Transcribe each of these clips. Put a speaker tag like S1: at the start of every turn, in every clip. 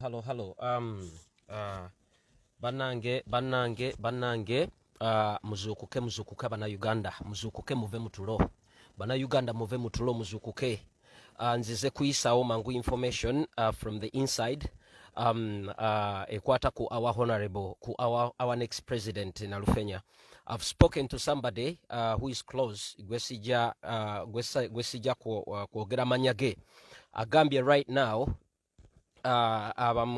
S1: Hello, hello. Bannange, bannange, bannange, muzuukuke, muzuukuke Bannayuganda, muzuukuke muve mu tulo. Bannayuganda muve mu tulo, muzuukuke. Nzize kuyisaawo mangu information from the inside ekwata ku our honorable, ku our next president Nalufenya. I've spoken to somebody who is close, gwesijja kwogera mannya ge. Agambye right now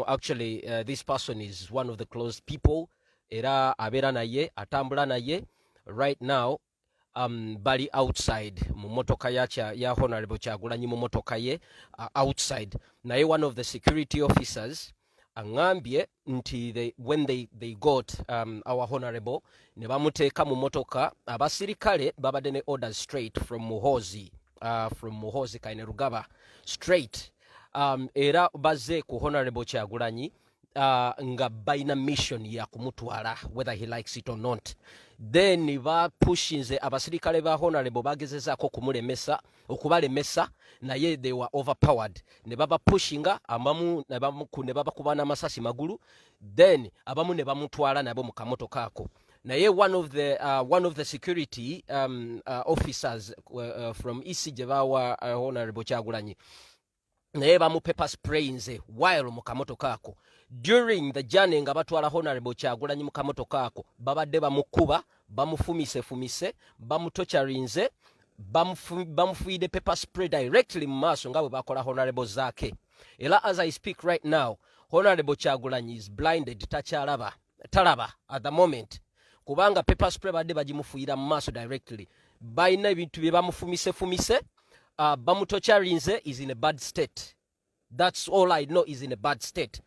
S1: actually this person is one of the close people, era abeera naye, atambula naye. Right now bali outside mu motoka ya Honorable Kyagulanyi, mu motoka ye outside. Naye one of the security officers aŋŋambye nti when they got our honorable ne bamuteeka mu motoka, abasirikale babadde ne orders straight from Muhozi, from Muhozi Kainerugaba straight, era bazze ku Honorable Kyagulanyi nga balina mission ya kumutwala whether he likes it or not. Then bapushinze abasirikale ba honorable, bagezezaako okumulemesa, okubalemesa, naye they were overpowered ne babapushinga abamu ne babakuba n'amasasi magulu. Then abamu ne bamutwala nabo mu kamotoka ako. Naye one of the security officers from EC gye bawa Honorable Kyagulanyi, naye bamu pepper sprayinze while mu kamotoka ako. During the journey nga batwala Honorable Kyagulanyi mu kamotoka ako, babadde bamukuba, bamufumisefumise, bamutorturinze, bamufuuyidde pepper spray directly mu maaso nga bwe bakola Honorable Zaake. Era as I speak right now, Honorable Kyagulanyi is blinded, takyalaba, talaba at the moment, kubanga pepper spray badde bagimufuuyira mu maaso directly. Balina ebintu bye bamufumisefumise, bamutorturinze, is in a bad state. That's all I know, is in a bad state.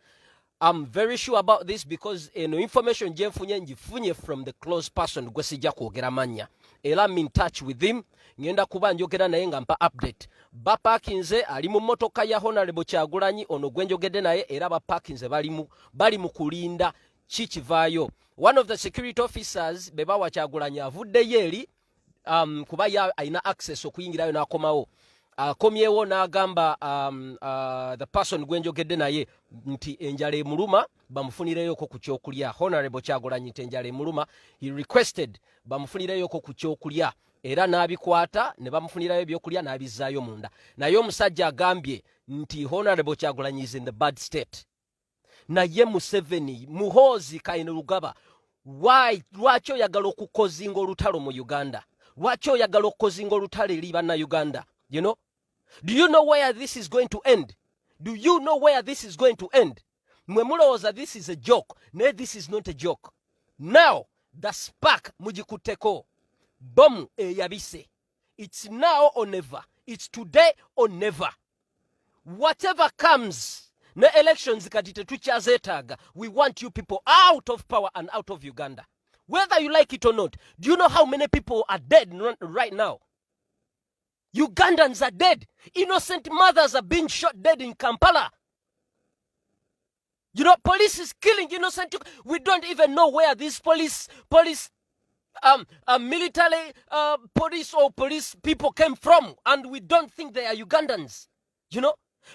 S1: I'm very sure about this because eno information gyenfunye, ngifunye from the close person gwe sijja kwogera mannya, era I'm in touch with him. Ngenda kuba njogera naye nga mpa update. Bapakinze, ali mu mmotoka ya Honorable Kyagulanyi ono gwe njogedde naye, era bapakinze, bali mu kulinda ki kivaayo. One of the security officers be bawa Kyagulanyi avuddeyo eri, kuba ye alina access okuyingirayo n'akomawo. Akomyewo n'agamba the person gwe njogedde naye nti enjala emuluma, bamufunireyoko ku kyokulya. Honorable Kyagulanyi nti enjala emuluma, he requested bamufunireyoko ku kyokulya, era n'abikwata ne bamufunirayo ebyokulya n'abizzaayo munda. Naye omusajja agambye nti Honorable Kyagulanyi is in the bad state. Naye Museveni, Muhoozi Kainerugaba, why? Lwaki oyagala okukozinga olutalo mu Uganda? Lwaki oyagala okukozinga olutalo eri Bannayuganda? Do you know where this is going to end? Do you know where this is going to end? Mwe mulowooza this is a joke, naye this is not a joke. Now the spark mugikutteko, bomu eyabise. It's now or never, it's today or never. Whatever comes, ne elections kati tetukyazeetaaga. We want you people out of power and out of Uganda, whether you like it or not. Do you know how many people are dead right now? Ugandans are dead. Innocent mothers are being shot dead in Kampala. Police is killing innocent. We don't even know where these police, military police or police people came from, and we don't think they are Ugandans.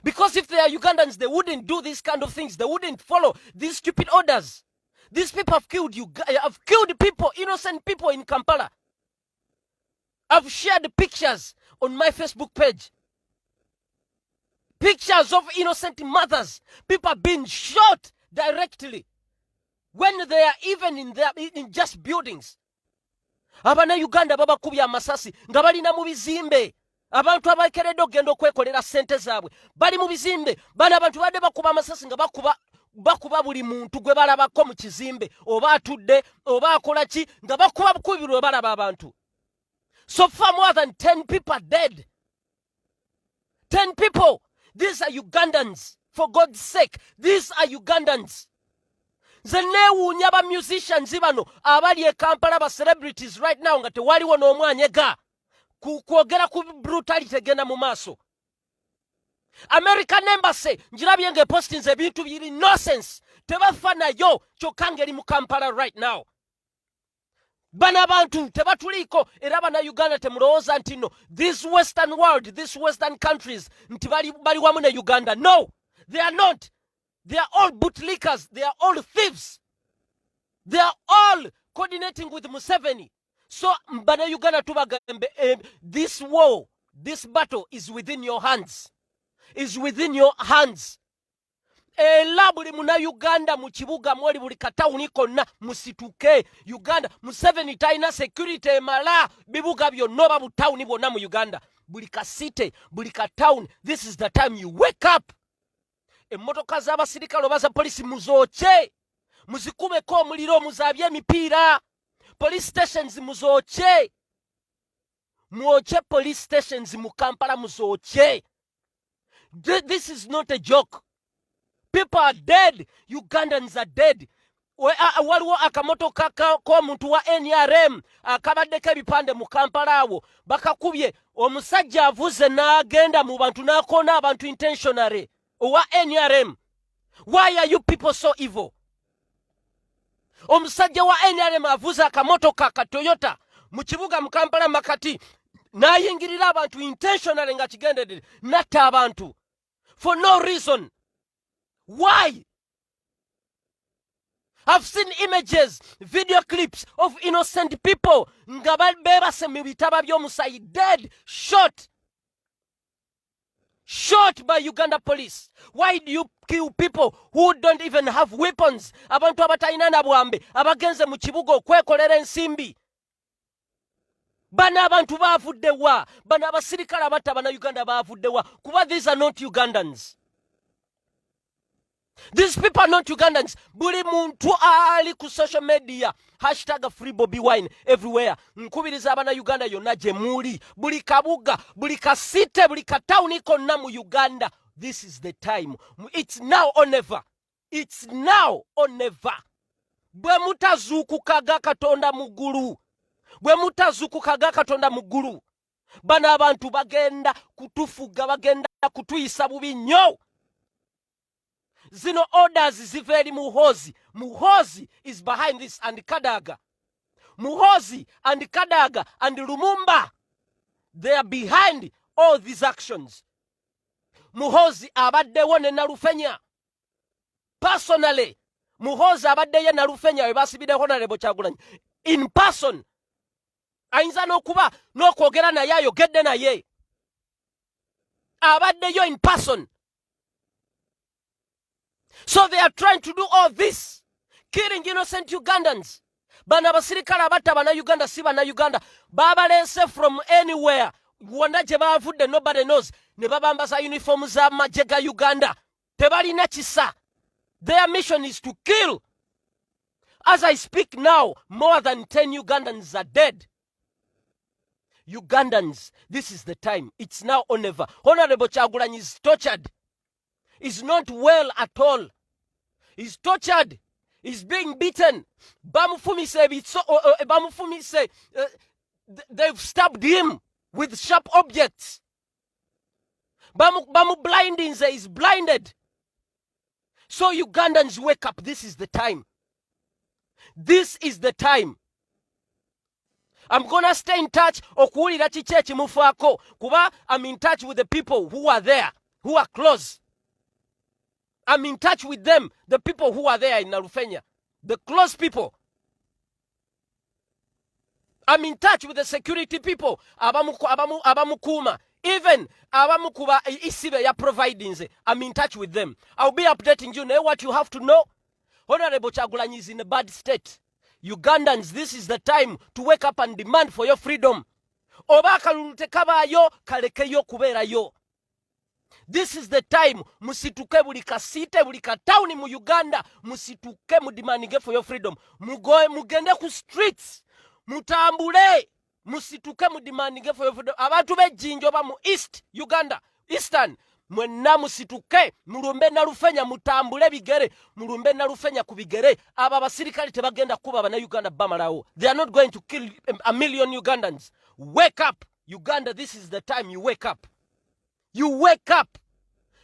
S1: Because if they are Ugandans, they wouldn't do these kind of things. They wouldn't follow these stupid orders. These people have killed you, have killed people, innocent people in Kampala. I've shared pictures on my Facebook page. Pictures of innocent mothers. People are being shot directly when they are even in just buildings. Abannayuganda babakubye amasasi nga balina mu bizimbe. Abantu abakeredde okugenda okwekolera ssente zaabwe bali mu bizimbe. Bano abantu badde bakuba amasasi nga bakuba buli muntu gwe balabako mu kizimbe, oba atudde oba akola ki, nga bakuba bukubi lwe balaba abantu. So far more than 10 people are dead. 10 people. These are Ugandans. For God's sake, these are Ugandans. Nze neewuunya ba musicians bano abali e Kampala, ba celebrities right now, nga tewaliwo n'omwanyega kwogera ku brutality egenda mu maaso. American Embassy ngirabye ng'epostinze ebintu biri nonsense, tebafa nayo, kyokka ng'eri mu Kampala right now. Bano abantu tebatuliiko. Era Bannayuganda, temulowooza nti no, this western world, this western countries, nti bali wamu ne Uganda. No, they are not. They are all bootlickers. They are all thieves. They are all coordinating with Museveni. So Bannayuganda, tubagambe, this war, this battle is within your hands, is within your hands. Era buli Munauganda mu kibuga mwoli, buli katawuni konna, musituke. Uganda, Museveni talina security emala bibuga byonna oba butawuni bwonna mu Uganda. Buli kasite, buli katawuni, this is the time you wake up. Emmotoka z'abasirikale oba za polisi muzookye, muzikubeko omuliro, muzaabye emipiira. Police stations muzookye, mwokye police stations mu Kampala, muzookye. This is not a joke. People are dead. Ugandans are dead. Waliwo akamotoka k'omuntu wa NRM akabaddeko ebipande mu Kampala awo, bakakubye. Omusajja avuze n'agenda mu bantu n'akoona abantu intentionally, owa NRM. Why are you people so evil? Omusajja wa NRM avuze akamotoka ka Toyota mu kibuga mu Kampala makati, n'ayingirira abantu intentionally nga kigendedde, natta abantu for no reason. Why? I've seen images, video clips of innocent people nga beebase mu bitaba by'omusayi, dead, shot, shot by Uganda police. Why do you kill people who don't even have weapons? Abantu abatalina na bwambe, abagenze mu kibuga okwekolera ensimbi. Bano abantu baavudde wa? Bano abasirikale abatta Bannayuganda baavudde wa? Kuba these are not Ugandans. These people are not Ugandans. Buli muntu ali ku social media, #FreeBobiWine everywhere. Nkubiriza Abannayuganda yonna gye muli, buli kabuga, buli kasite, buli katawuni konna mu Uganda, this is the time. It's now or never. It's now or never. Bwe mutazuukuka ga Katonda mu ggulu, bwe mutazuukuka ga Katonda mu ggulu, bano abantu bagenda kutufuga, bagenda kutuyisa bubi nnyo. Zino orders ziva eri Muhozi. Muhozi is behind this, and Kadaga. Muhozi and Kadaga and Lumumba, they are behind all these actions. Muhozi abaddewo ne Nalufenya personally. Muhozi abaddeyo Nalufenya we basibidde Honorable Kyagulanyi in person. Ayinza n'okuba n'okwogera naye, ayogedde naye, abaddeyo in person. So they are trying to do all this, killing innocent Ugandans. Bano abasirikale abatta Bannayuganda si Bannayuganda, babaleese from anywhere, wonna gye bavudde, nobody knows, ne babambaza uniform z'amagye ga Uganda. Tebalina kisa. Their mission is to kill. As I speak now, more than 10 Ugandans are dead. Ugandans, this is the time. It's now or never. Honorable Kyagulanyi is tortured, is not well at all. Is tortured, is being beaten. Bamufumise ebitso, bamufumise, they've stabbed him with sharp objects. Bamu blindinze, is blinded. So Ugandans, wake up. This is the time. This is the time. I'm gonna stay in touch okuwulira kiki ekimufaako, kuba I'm in touch with the people who are there, who are close. I'm in touch with them, the people who are there in Nalufenya, the close people. I'm in touch with the security people abamukuuma, even abamu kuba isibe ya providinze. I'm in touch with them. I'll be updating you. Naye what you have to know, Honorable Kyagulanyi is in a bad state. Ugandans, this is the time to wake up and demand for your freedom. Oba akalulu tekabaayo, kalekeyo okubeerayo. This is the time. Musituke, buli kasite, buli katawuni mu Uganda, musituke, mudemandinge for your freedom. Mugende ku streets, mutambule, musituke, mudemandinge for your freedom. Abantu b'Ejjinja oba mu East Uganda, Eastern, mwenna musituke, mulumbe Nalufenya, mutambule bigere, mulumbe Nalufenya ku bigere. Abo abasirikale tebagenda kuba Bannayuganda bamalawo. They are not going to kill a million Ugandans. Wake up, Uganda. This is the time you wake up. You wake up,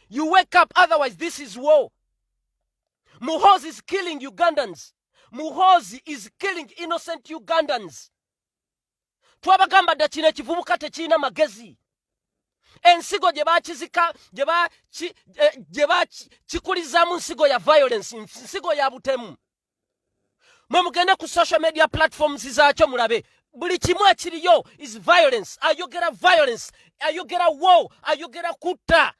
S1: you wake up, otherwise this is war. Muhozi is killing Ugandans. Muhozi is killing innocent Ugandans. Twabagamba dda, kino ekivubuka tekirina magezi. Ensigo gye bakizika, gye bakikulizaamu, nsigo ya violence, nsigo ya butemu. Mwe mugende ku social media platforms zaakyo mulabe buli kimu ekiriyo is violence. Ayogera violence, ayogera war, ayogera kutta.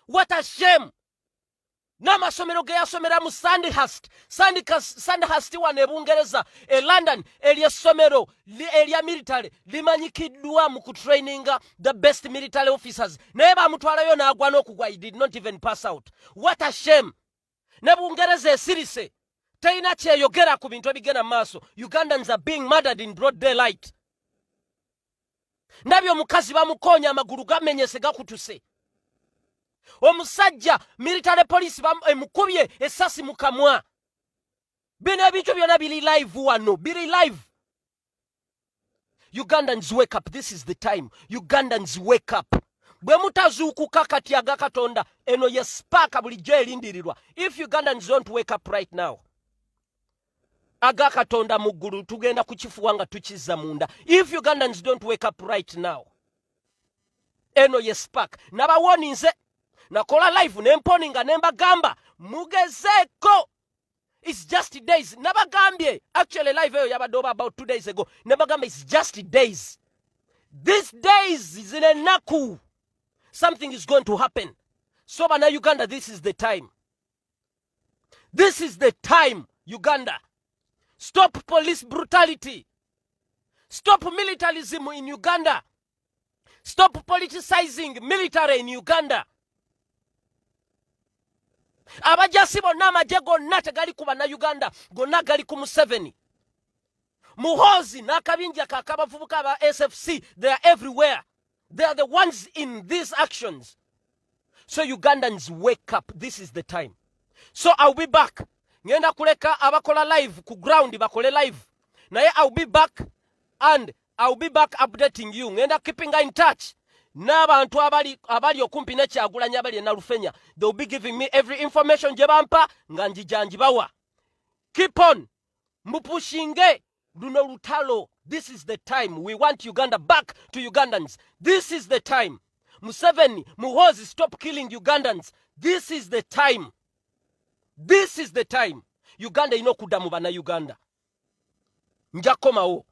S1: What a shame! N'amasomero ge yasomeramu, Sandhurst, Sandhurst wano e Bungereza, e London, eryessomero erya military limanyikiddwa mu kutraininga the best military officers, naye bamutwalayo n'agwa n'okugwa. He did not even pass out. What a shame! Ne Bungereza esirise, terina kyeyogera ku bintu ebigenda mu maaso. Ugandans are being murdered in broad daylight. Ndabye omukazi bamukonya amagulu gamenyese, gakutuse. Omusajja military police emukubye esasi mu kamwa. Bino ebintu byonna biri live wano, biri live. Ugandans, wake up! This is the time. Ugandans, wake up! Bwe mutazuukuka kati, aga Katonda, eno ye spark bulijjo erindirirwa. If Ugandans don't wake up right now, aga Katonda mu ggulu tugenda kukifuwa nga tukizza munda. If Ugandans don't wake up right now, eno ye spark. Nabawoninze, nakola live nemponinga nembagamba mugezeeko. It's just days. Nabagambye, actually live eyo yabadde oba about 2 days ago, nabagamba it's just days. These days, zino ennaku, something is going to happen. So bana Uganda, this is the time, this is the time. Uganda, stop police brutality, stop militarism in Uganda, stop politicizing military in Uganda. Abajasi bonna, amagye gonna tegali ku Bannayuganda, gonna gali ku Museveni, Muhozi n'akabinja kakabavubuka aba SFC. They are everywhere. They are the ones in these actions. So Ugandans, wake up! This is the time. So I'll be back. Ngenda kuleka abakola live ku ground bakole live, naye I'll be back and I'll be back updating you. Ngenda keeping in touch n'abantu abali okumpi ne Kyagulanyi, abali e Nalufenya. They will be giving me every information gye bampa nga njija njibawa. Keep on mupushinge luno lutalo. This is the time. We want Uganda back to Ugandans. This is the time. Museveni, Muhozi, stop killing Ugandans. This is the time, this is the time. Uganda erina okudda mu Bannayuganda. Nja kukomawo.